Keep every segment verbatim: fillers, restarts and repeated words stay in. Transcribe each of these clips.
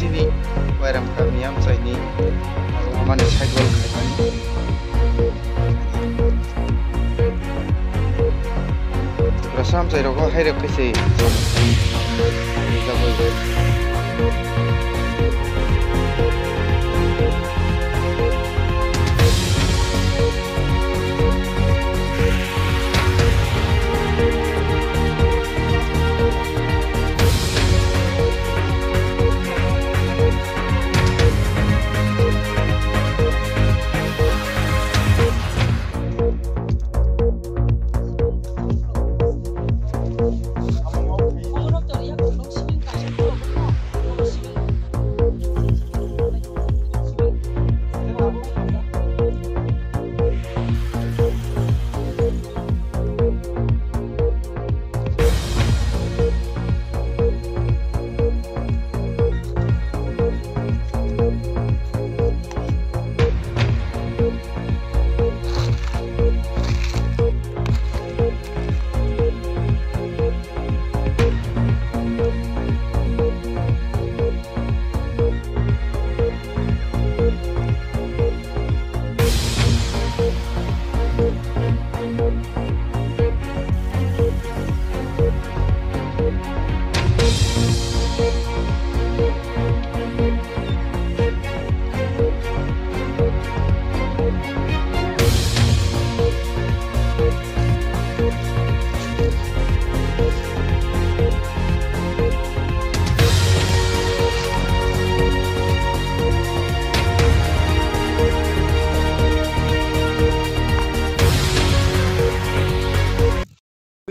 Nini Wairam kami amchaini amani sidewall khaimani. Rasa amchai rogo hai rok khe se.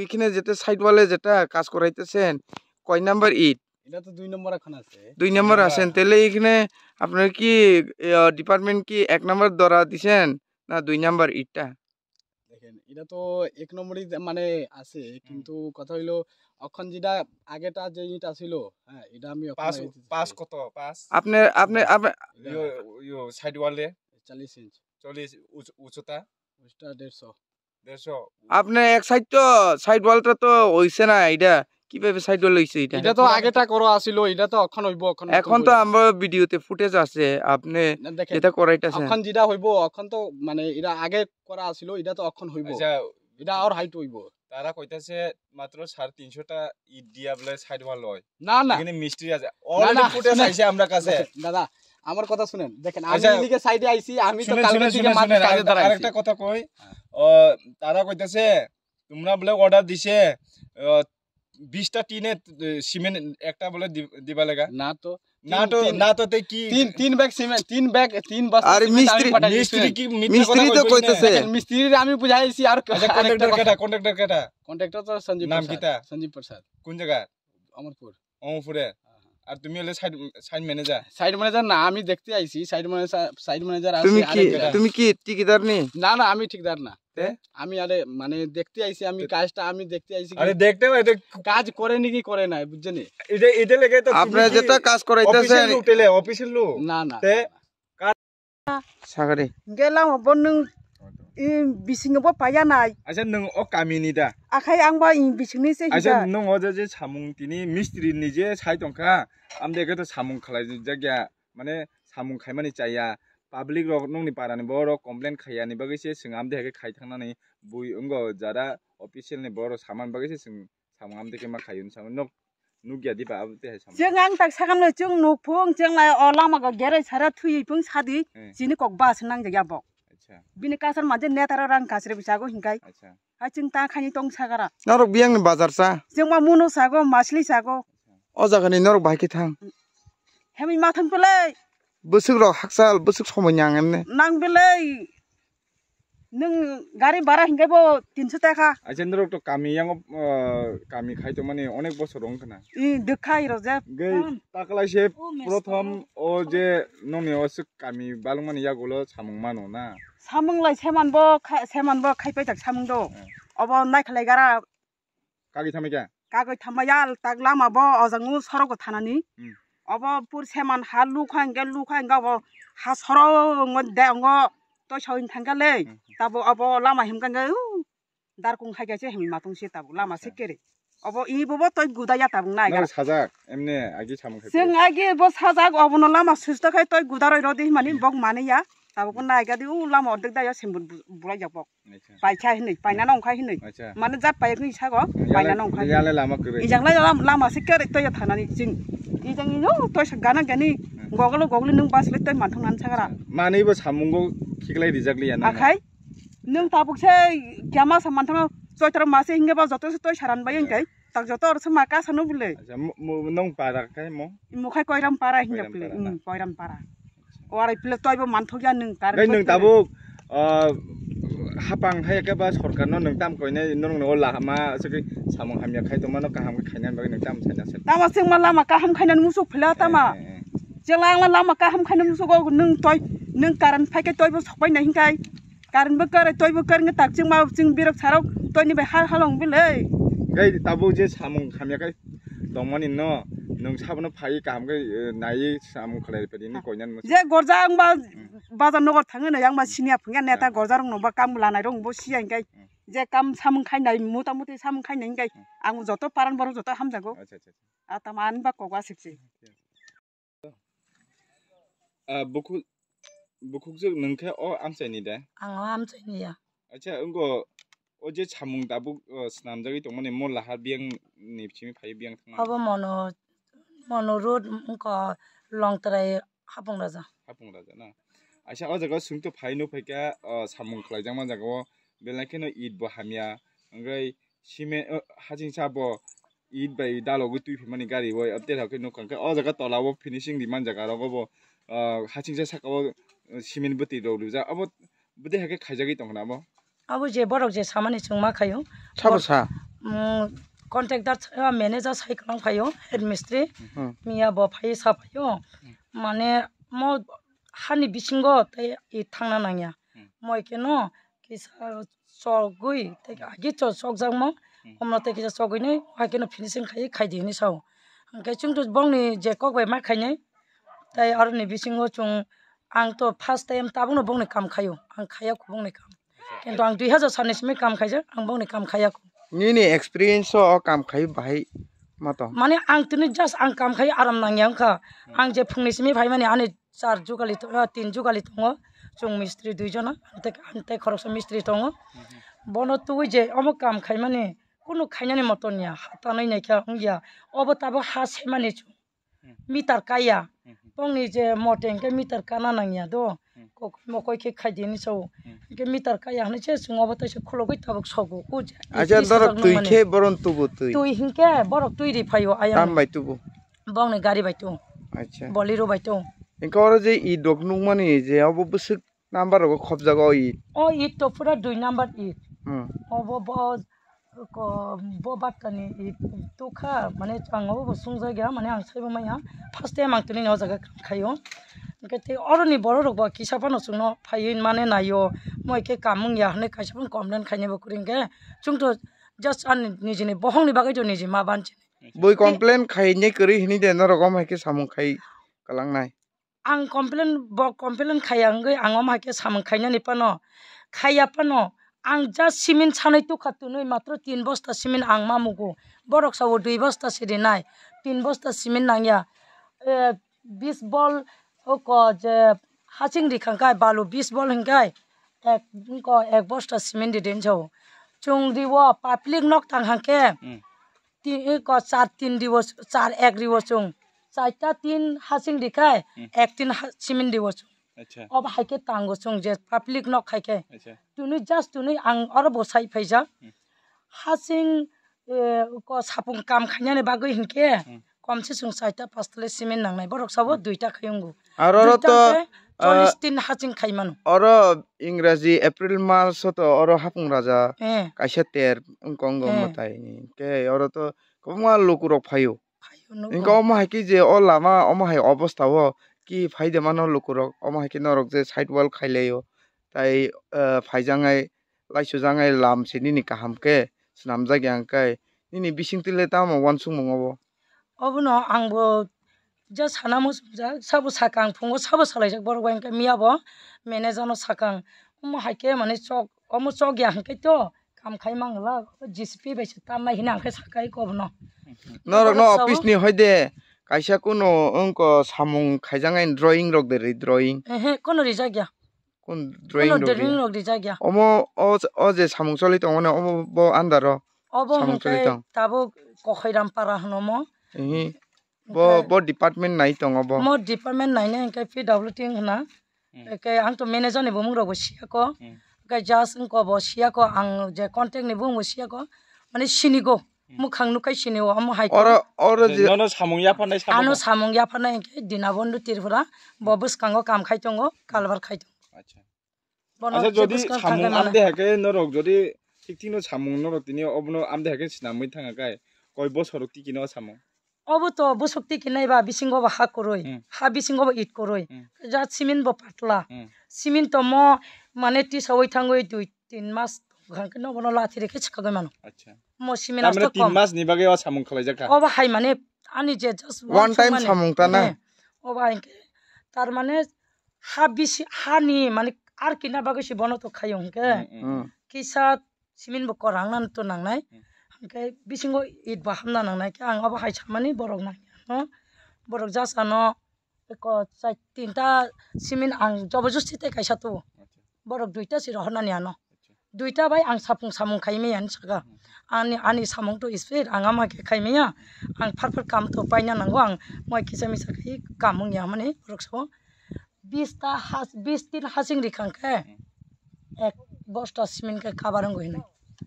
Ekhane jeta side wall-e jeta kaj koraitesen, koi number it? এটা তো দুই নম্বর এখন আছে। Dui number asen, tele ekhane apnar ki, eh, department ki ek number dora disen na dui number it ta? দেখেন, এটা তো এক নম্বরই দে-, মানে আছে, কিন্তু কথা হইলো, অখন যেটা আগেটা যে ইট আছিল, হ্যাঁ, এটা আমি অখন পাঁচ, আইতেছি। পাঁচ কত? পাঁচ? Apne, apne, এটা apne ইয়ো, ইয়ো, side wall-e? চল্লিশ ইঞ্চ। চল্লিশ উচ-, উচ্চতা? ওইটা দেড়শো। দেড়শো। Apne ek side to, side wall ta to oise na, eta kibhabe side wall oise eta? এটা তো আগেটা করা আছিল, এটা তো অখন হইব, অখন এখন তো আমরা video te footage আছে, আপনি না, দেখেন, যেটা করাইতেছেন। অখন যেটা হইব, অখন তো মানে এটা আগে করা আছিল, এটা তো অখন হইব। আচ্ছা। এটা আর height হইব। তারা কইতাছে মাত্র সাড়ে তিনশো টা ইট দিয়া বলে side wall হয়। না, না। এখানে মিস্ত্রি আছে। না, already না, footage শুনেন। আইছে আমার কাছে। দেখেন, দাদা, আমার কথা শুনেন। দেখেন, আমি আচ্ছা, এদিকে side-এ আইছি, আমি তো শুনেন, কালকে শুনেন, দিকে শুনেন, মাত্র শুনেন। কাজে আরেকটা, দাঁড়াইছি। আরেকটা কথা কই। হ্যাঁ। ও, তারা কইতাছে, তোমরা বলে order দিছে, ও, বিশটা টিনে, এ, সিমেন্ট একটা বলে দি-, দিবা লাগা। না তো। না তিন, তো, তিন, না তো তে কি? তিন, তিন ব্যাগ সিমেন্ট, তিন ব্যাগ, তিন বস্তা আরে সিমেন্ট আমি মিস্ত্রি, পাঠাই দিছি। মিস্ত্রি কি মিথ্যা কথা মিস্ত্রি তো কইছে না? কইতেছে। দেখেন, মিস্ত্রি আমি বুঝাইছি আর কন্ট্রাক্টর একটা কথা। কেটা? কন্ট্রাক্টর কেটা? কন্ট্রাক্টর তো সঞ্জীব নাম প্রসাদ। কিতা? সঞ্জীব প্রসাদ। কোন জায়গা? অমরপুর। অমরপুরে? হ্যাঁ, হ্যাঁ। আর তুমি হলে site, site manager? Site manager না, আমি দেখতে আইছি। সাইট ম্যানেজার, সাইট ম্যানেজার আছে তুমি কি, আরেকটা। তুমি কি ঠিকাদার নি? না, না, আমি ঠিকাদার না। তে? আমি আরে মানে দেখতে আইছি, আমি তে কাজটা আমি দেখতে আইছি কি আরে দেখতে ভাই, এটা কাজ করে নি কি করে না, বুঝছেন নি? এটা, এটা লেগে তো আপনি তুমি কি যেটা কাজ করাইতেছেন। অফিসিয়াল লোক টেলে, অফিসিয়াল লোক। না, না। তে? Sagari. Hingke lama bo nwng, i, bisingo bo paiya nai. Acha nwng o kamini da? Akhai ang bo i bisingni se hingka. Acha nwng o je, je samung tini mistri ni je sai tongkha, amde khe to samung khlai jak ya, mane samung khaimani chaya, public rok nwngni para ni borok complain khaiya ni bagwi se chwng amde khe khai thangnani bui wngo jara official ni borok samani bagwi se chwng samung amde khe ma khaio hinwi samani nok nukya diba abo tei hai samung. Chwng ang tak sakano chwng nuk phung chwng lai o lama go gerai sara thwi phung sadi Hmm. chini kok bus nang jagya bo. Acha. Bini kasar manje netaro rang kasre bisago hinkai. Acha. Hai chwng ta khani tong sagara. Norok biyang ni bazar sa. Chwng ma muno sago masli sago. O jaga ni norok bahai khe thang. Hemi ma thang pelai. Bwswk rok hakchal bwswk somoi nang emne. Nang belai. Nwng gari bara hingke bo tinso taka. Acha norok to kami yango, ah, kami khai tongmani onek bosor wng khna. I dwkha i rojak. Gei Hmm. taklai se O mesto. Prothom o je nongni o swk kami balwngmani yagulo samung mano na. Samung lai seman bo kha-, seman bo khai paijak samung do. Hmm. Obo naikhalai gara. Kagwi thamai kha? Kagwi thamai ya, tak lama bo, o jang u sorok bo thanani. Hmm. Obo pur seman ha lukha hingke, lukha hingke obo ha sorok ngo de ngo toi sawin thangkha le. Hmm. Tabo obo lama himkha hingke, u, darkung hai kaisa himma tong se tabo lama se Acha. Kere. Obo i bobo toi guda ya tabuk nai Nang ga. Sajak, emne agi samung khai Seng pore. Agi bo sajak obo no lama susto khai toi guda roi rodi mani Hmm. bok mani ya. Tabuk Hmm. nai ga di u lama ordek da ya sembut bu-, bulai jak bok. Acha. Paikha hinui, paina nong khai hinui. Acha. Mane jat payak ni sago, Yale, paina nong khai. Yale lama kwrwi. Ijang lai lam-, lama se kare toi ya thanani jing. Ijang ino toi sa gana gani Hmm. gogolo gogoli nung bas le toi manthong nan sagara. Mani bo samungo khiklai rijak liya nang. Akhai Nwng tabuk se kema sa manthang choitro mase hinge ba joto se toi saran bai wngkai. Tak joto oro se ma kasa no bile. Acha, mo, mo, nong para kai mo? Mukhai Koiram para hinga Koiram pile. Para na? Hmm, Koiram para. Warai pile toi bo manthok ya nwng kar Gai toi nwng pile. Tabuk, ah, hapang hai ke ba sorkar no nwng tam koine nwng no la ma se ke samung hamya khai tongma no kaham khe khaina bagwi nwng tam sai na se. Tama sing ma lama kaham khaina musuk pile tama. Eh, eh, eh. Jela ang lama kaham khaina musuk o nwng toi nwng karan phai ke toi bo sok pai na hinkai. Current bo kwrwi, twi bo kwrwi wngkha tak chwngma chwng birok sarok toini bai hal halong bile. Gai tabuk je samung hamya kai tongmani no, nwng sabono phai kaham kai, eh, nai samung khlai pedi ni koinan mo. Je gorja ang ba Hmm. bazar nogor thangwi no yang ba siniya phungya neta Hmm. gorja rok no ba kam lanai rok bo siya hinkai. Hmm. Je kam samung khainai mota moti samung khainai hinkai Hmm. ang joto paran borok joto hamjago. Acha, acha, acha. Atama ani ba kok asipsi. Ah, bukhuk, bukhukjwk nwng khe o amchaini de? Ang o amchaini ya. Acha, wngkha o je samung tabuk, o, swnamjagwi tongmani mo lahar biyang ni bisingtwi phai biyang thangmani? Obo mono, mono road wngkha Longtrai Hapung Raja. Hapung Raja na? Acha, o jaga o swngto phai nuk phaikha, o, samung khlaijakma jaga o belai kheno it bo hamya, wngwi cement, o, hachingsa bo it bai dalogwi twi phaimani gari o, aboni hwnkhe nukha khe o jaga tola o finishing rimani jaga rogo bo, ah, hachingsa saka o, ah, cement bwtwi rok rijak abo bwdai hai khe khaijagwi tongkha abo. Abo je borok je samani chwng ma khaio. Sabo Bor-, sa? mm, contractor sa, manager sai kwlang phaio, head mistri. Hmm. Miya bo phai sa phaio. Hmm. Mane mo hani bisingo tei i thangna nangya. Hmm. Moi khe no kisa chogwi, tei agi cho-, chokjakmo, Hmm. omno tei kisa chogwini, hai kheno finishing khai, khai di hinwi sao. Hwnkhe chwngto bongni je kok bai ma khainai, tei aroni bisingo chwng, ang to first time tabukno bongni kam khaio, ang khaiya kubungni kam. Acha. Kintu ang dui hazar salni simi kam khaijak, ang bongni kam khaiya ku. Nini experience o kam khai bahai ma tong? Mane ang tini just ang kam khai aram nangya wngkha. Hmm. Ang je phungni simi phaimani ani char jugali to-, ah, tin jugali tongo. Chwng mistri dui jona, tei, tei khoroksa mistri tongo. Mhm. Bono tubui je omo kam khaimani kunu khainani moton ya, ha tanwi naikha wngya. Obo tabuk ha semani chwng. Mhm. Meter kaya. Mhm. Bongni je mote hwnkhe meter kana nangya do. Mhm. Kok mokoi khe khaidi hinwi sao. Mhm. Hwnkhe meter kaya hinwi se chwng obo teisa khulogwi tabuk sogo. O je Acha, is dorok sajak twi nangmani. Khe boron tubu twi. Twi hwnkhe borok twi ri phaio ayang. Tam bai tubu? Bongni gari bai tongo. Acha. Bolero bai tongo. Hwnkhe oro je it rok nukmani je obo bwswk number rogo khopjago o it? O it to pura dui number it. Hmm. Obo bo ko bo batkani it tukha mane ang obo bo sungjagya mane ang saibo maya first time ang tini o jaga khaio. Hwnkhe tei oroni borok rok bo kisa phano chwngno phaiwi mane naio moi khe kamung ya hinwi kaisa phano complain khainai bo kwrwi hwnkhe chwngto just ani nijini bohongni bagwi to niji ma banchini. Bui complain khainai kwrwi hinwi de norok omo hai khe samung khai kwlangnai? Ang complain, bo complain khaiya wngwi ang omo hai khe samung khainani phano khaiya phano ang just cement sanwi tukha twnwi matro tin bosta cement ang ma mugo. Borok sao dui bosta se rinai, tin bosta cement nangya. Eh, bis bol oko je haching rikhang kai balu bis bol hwnkhe ek, oko ek bosta cement ri din sao. Chwng riwo public nok tang hangkhe Hmm. tin, eko char tin riwo, char ek riwo chwng. Chaita tin haching rikhai, Hmm. ek tin ha-, cement riwo chwng. Acha. Obo hai khe tango chwng je public nok khai khe. Acha. Twnwi just twnwi ang oro bo sai phaijak. Hmm. Haching, eh, ko sapung kam khainani bagwi hinkhe Hmm. komse chwng chaita pasta le cement nangnai. Borok sabo Hmm. duita khai wngo. Aro oro Duita to, hwnkhe ah, chollish tin haching khai mano. Oro Ingraji April mas o to oro hapung raja Eh. kaisa ter wngkong Eh. mwtai ni. Khe oro to kwbangma lukurok phaio. Phaio nugo. Wngkha omo hai khe je o lama omo hai obostha o ki phaide mano lukurok, omo hai khe norok je side wall khailaio. Tai, eh, phaijaknai, laisojaknai lam se nini kaham khe swnamjakya hwnkhe nini bisingtwi le tamo uansukmung obo? Obono angbo ja sana muchungjak, sabo sakang phungo sabo salaijak borok bai hwnkhe miyabo manager no sakang omo hai khe mane chok, omo chokya hwnkhe to kam khai mangla, J C B bai se tamnai hina ang khe sakai kobono. Norok no office ni hoide kaisa kuno wngko samung khaijaknai drawing rok de ri drawing. Ehe, kono rijak ya. Kun drawing Kono rok drawing ri. Rok rijak ya. Omo o, o je samung choli tongo ne omo bo andaro. Obo samung choli hwnkhe tong. Tabuk Kokhairam para hwnomo. Ehe. Bo, bo department nai tongo bo. Mo department nainai hwnkhe P W D hwna. Hmm. Hwnkhe ang to manager ni bumung rok bo siyako. Hmm. Hwnkhe just wngko bo siyako ang je contact ni bumung bo siyako. Mane sinigo. Hmm. Mukhang nukai sinio amo hai ko. Oro, oro je nono samung yapharnai sabo Ano ko? Samung yapharnai hwnkhe Dinabondhu Tripura. Bo bwskango kam khai tongo, kalbar khai tongo. Acha. Bono Acha, je jodi bwskang samung thangkhe mane. Amde hake norok jodi thik thik no samung norok tini obono amde hake sinamwi thanga kai koi bosor rok tiki no samung. Obo to bwswk tiki nai ba bisingo bo ha kwrwi, Hmm. Ha bisingo bo it kwrwi. Hmm. Ja simin bo patla. Hmm. Simin to mo mane tisawi thangwi dui tin mas hwnkhe no bono lathi rikhe swkagwi mano. Acha. Mo simin Tamre asto tin kom. Mas ni bagwi o samung khwlaijak kha. Obo hai mane ani je just One time mane. Samung ta na? Eh, obo hai khe tar mane ha bisi hani mane ar kina bagwi si bono to khayo hwnkhe. Hmm, hmm. Hmm. Kisa simin bo kwrang nang to nangnai. Hmm. Hwnkhe bisingo it bo hamna nangnai khe ang obo hai samani borok nang no. Borok just ano eko chai tinta simin ang jobojosti tei kaisa tubu. Acha. Borok duita si rohornani ano. Acha. Duita bai ang sapung samung khai maya ni saka. Hmm. Ani, ani samung to speed ang ama khe khai maya. Ang phar phar kam to paina nango ang moi kisa misa khai kam wngya mani borok sabo. Bis ta has, bis tin hasing rikang khe. Hmm. Ek bosta simin khe kabar wngwi hinwi.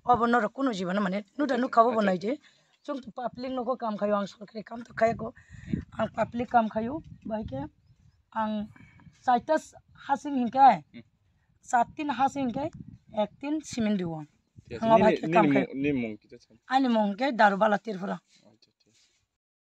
Obo norok kunu jibana mane nuda nukha bo Acha. Naidi. Chwng to public nogo kam khayo ang sorkari kam to khayako. Hmm. Ang public kam khayo bai khe ang chaita hasing hinkhe Hmm. Char tin hasing hinkhe ek tin simin diwo. Thik ase, Ang obo nini, hai khe nini kam mung, khai. Nini mung kisa sa. Ani mung khe Darubala Tripura.